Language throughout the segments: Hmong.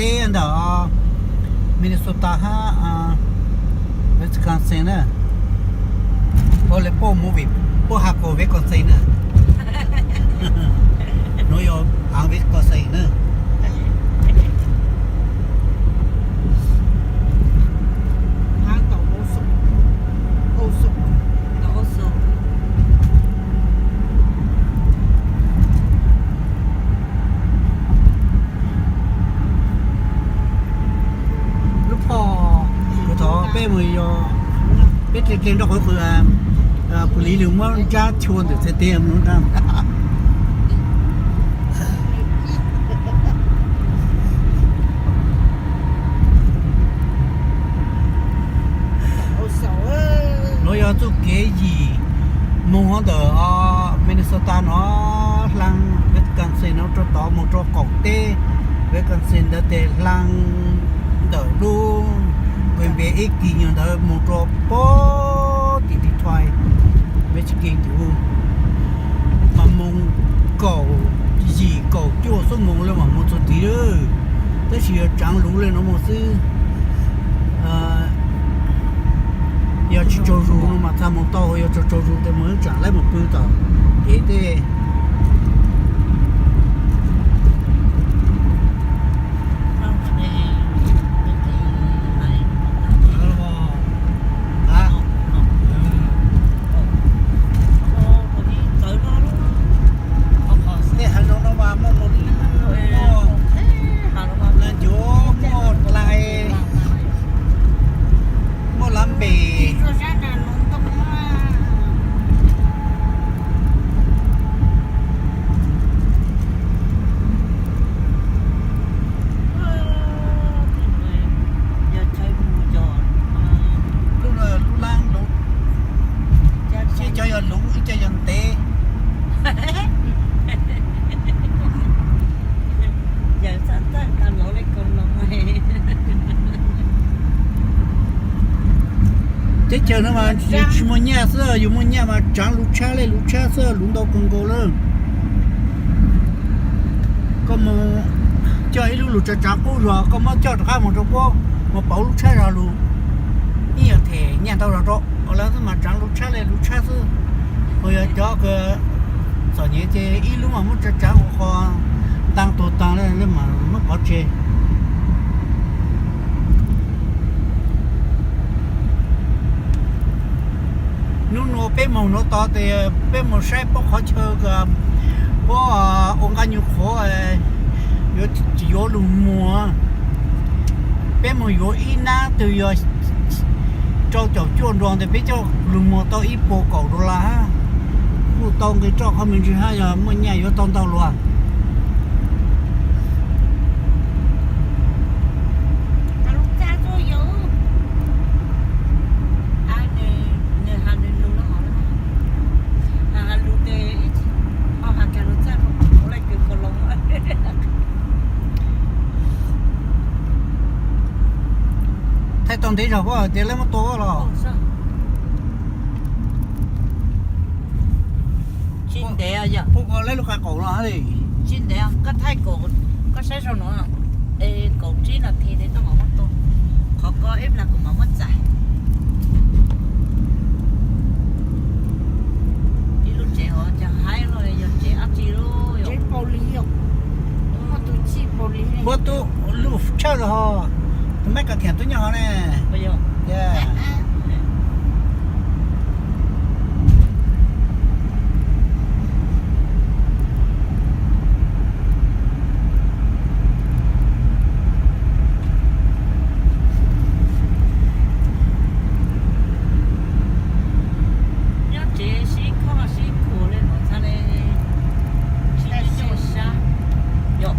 teb ntawm Minnesota hab Wisconsin na. Ua le poj movie, poj has ko Wisconsin na. Nuav yog aav Wisconsin na. Lub pog, kuv thov peb mus yog peb dle dle nrog qhov qhwv, pus lis lug muab ntsab chua ntawm txhais tes mus nrog. Nuav yog txuj kev yim moog ntawm Minnesota no, hlaang Wisconsin no rua tod moog rua qaum teb Wisconsin ntawd tes hlaang ntawm lub Green Bay ib kis nyuag ntawd moog rua pem tim Detroit, Michigan tus mas moog kaum yim kaum cuaj xuab moos le mas moog txug tid lawm. Tab sis yog tsaav luv le nuav moog xwb. Yog tsi tsaug zug no mas txhaj moog tau, yog tsaug tsaug zug tes moog tsaam laib moog pw tom kev tej. Tej haav zoov no mas muaj lwj, muaj ncuav, muaj dlai, muaj lab npes. Lub, lub lab luv, ib co yog luv ib co yog ntev. Teb chaws no mas yus tsis muaj nyaj xwb, yus muaj nyaj mas tsaav luv tshab le luv tshab xwb, luv ntau kawg nkaus lawm. Koj mus coj ib lub lug tsaav tsaav qub zog, koj muab coj rov qab mus rau puab, mus pauv lub tshab zog lug, ib yam them nyaj ntau zog rau lawv xwb mas tsaav luv tshab le luv tshab xwb. Kuj yog cov kws txom nyem ces ib lub mas muab tsaav tsaav ua qhov ntaag tuag taag le mas muab pov tseg. Nub nua peb moog nuav tod tes peb moog saib puab qhov chaw, puab ua nqaa nyuag qhuav, yuav tsis yuav lug muag. Peb moog yuav ib nab twg yog rau caum cuaj dollar tes peb coj lug muag tau ib puas kaum dollar hab. Kuj tau nqi roj qhov me ntsis hab, yog muaj nyaj yuav tau ntau luas. Thaij tau ntev zog puab tias lawv muab tua los? Tsis ntev yog. Puab ua lawv lub qai qaum no li. Tsis ntev, koj thaij kaum, koj saib saum no, kaum tsib nas this tes koj mam muab tua. Qhov ko ib plag kuv mam muab txais. Ib lub tsev os, cas haib luaj, yog tsev dab tsi lauj? Puab tub lub tshawj los ho, tus mab kas thiam tub nyob hov ne. Nyob tsev sib khuam sib khuam li no txhaj le, tsis nyob sab yom.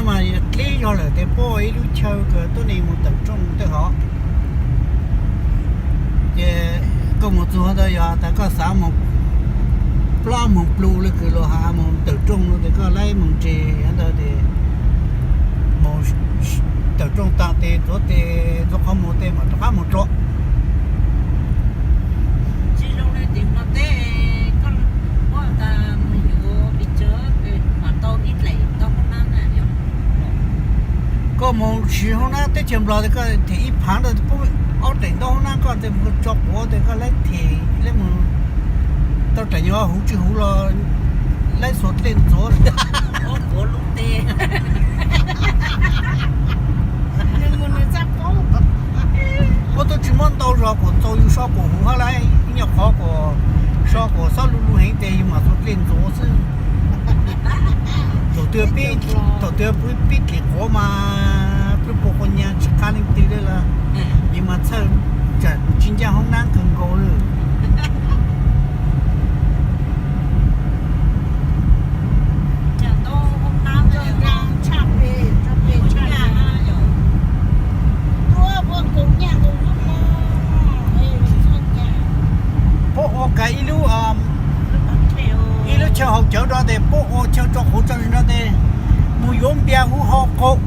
Mas dleb zog lawm ces puab ua ib lub chaw kws tuab neeg mus tawm rooj tej hov. Ces koj mus txug hov ntawd yog tas koj xav moog plaub moog plus le kws luas has moog tawm rooj no ces koj laib moog ntses ntawd ces moog tawm rooj taag tes tuav tes ntxuav qhov muag tes mam rov qab moog rua. Koj moog siv hoob nab teb chaws Nplog tes koj them ib phaav ntawd puab ob daim ntaub hoob nab koj tes moog tso quav tes koj laib them laib moog tau raim nyuag huv tsi huv los laib xuas dlej ntxuav. Puab tub tsi muab ntau zog kuas txaus yug so kuas huv hab laib, ib nyuag qhov kuas so kuas xob lu lug heev tes yug mam xuas dlej ntxuav xwb. Thaum twg peb, thaum twg peb dlim quav mas peb puag quas nyag tsi qab leej twg le lawm, yug mas txhawj tsam tsi ncaaj hoob nab kawg nkaus li. Puab ua kav ib lub, ib lub chaw haus cawv nrov tes puab ua chaw tso quav tso zis nrov tes mus yuav npias huv hauv qaum,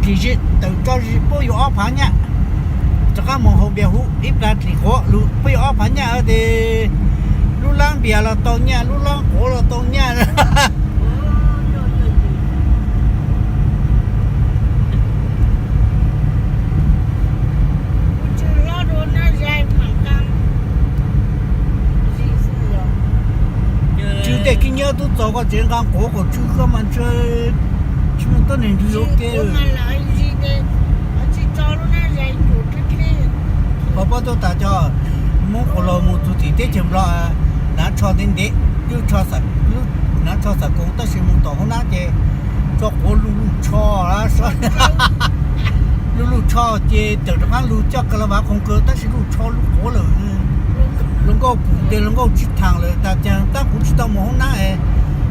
dlim zis tawm tso zis puab yuav ob phaav nyaj. Rov qab mus haus npias huv ib plag dlim quav lug puab yuav ob phaav nyaj tes lub lab npias los tau nyaj, lub lab quav los tau nyaj. Tsw tej khib nyiab tub txaus koj tsev nqa quav kom tsw koj mas ntshe tsi muaj tuab neeg nrug yuav ke. Qhov puab tuaj tas cov Moob quas laug mus txug tim teb chaws Nplog, hnav tsho ntev ntev, hnav tsho xam koov tab sis mus tom hoob nab ces tso quav luj luj tsho, luj luj tsho ces tawm rov qab lug coj ka la vav qoos kawg tab sis luj tsho luj quav lawm. Hluas nkauj pum tes hluas nkauj tsi thaam lawm tas caag tab kuv tsi tau mus hoob nab,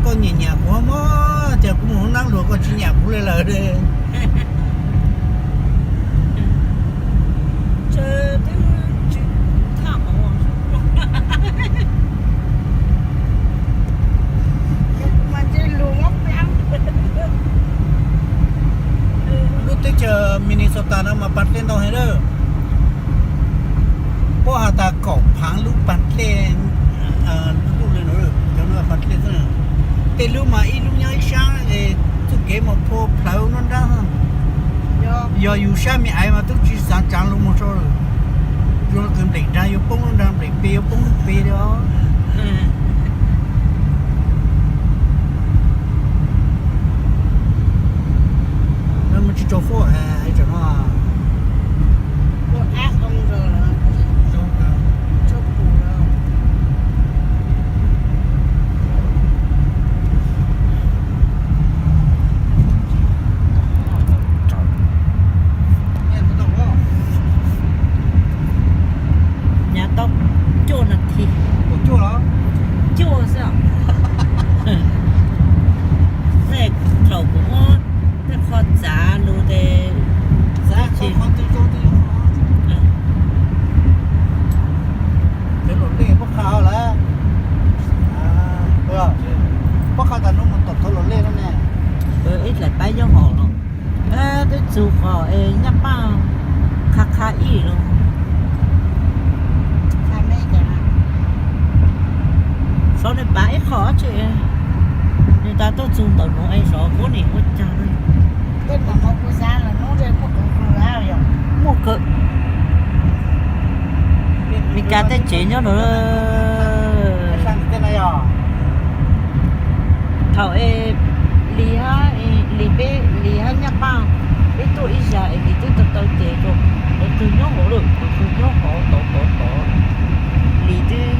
koj nyam nyam kuv mog, cas kuv mus hoob nab luag koj tsi nyam kuv le lawm. Lub teb chaws Minnesota no mas paas dlej ntau heev lawm. Puab has tas kaum phaav lub paas dlej, lub le, cov paas dlej, tej lub mas ib lub nyob ib sab, txuj kev mas phua plhawv nruab nrab. Yog yug sab me aiv mas tub tsi xaav tsaav lug moog sau lawm. Yuav lub kws nplem nraag yuav poob lub nraag, nplem pes yuav poob lub pes li os. Mus tsis tsaus fuab hais tsam no. Nyav tau cuaj nas this. Cuaj xwb os. Thaum kuv muab tej qho txav lug tes, puab qha tas nuav mus tom thauv los lej no ne. Ib dlaim paib nyob hauv los, twb txug qhov es nyaj paaj qha qha ib los. Xyov nws pav ib qho dab tsi, nws tas tuaj txug ntawm nuav es xyov puab nim ua caag. Muaj kawg. Meskas tej tsev nyob nuav. Thaum es Lis, Lis peb, Lis hab Nyaj Paaj, peb tuaj ib zag es Lis twb tau tau ces rau, lawv tug nyob hauv lawm, lawv tug nyob hauv tod tod tod. Lis twb,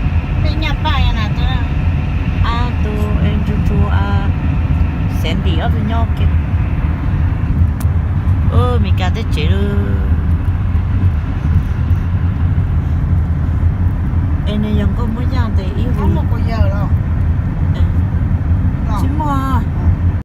a, tus Andrew, Sandy ob tug nyob kiag. Meskas tej tsev lawm. Es nws yog nkauj muab yaj tes ib hu. Tsis muaj.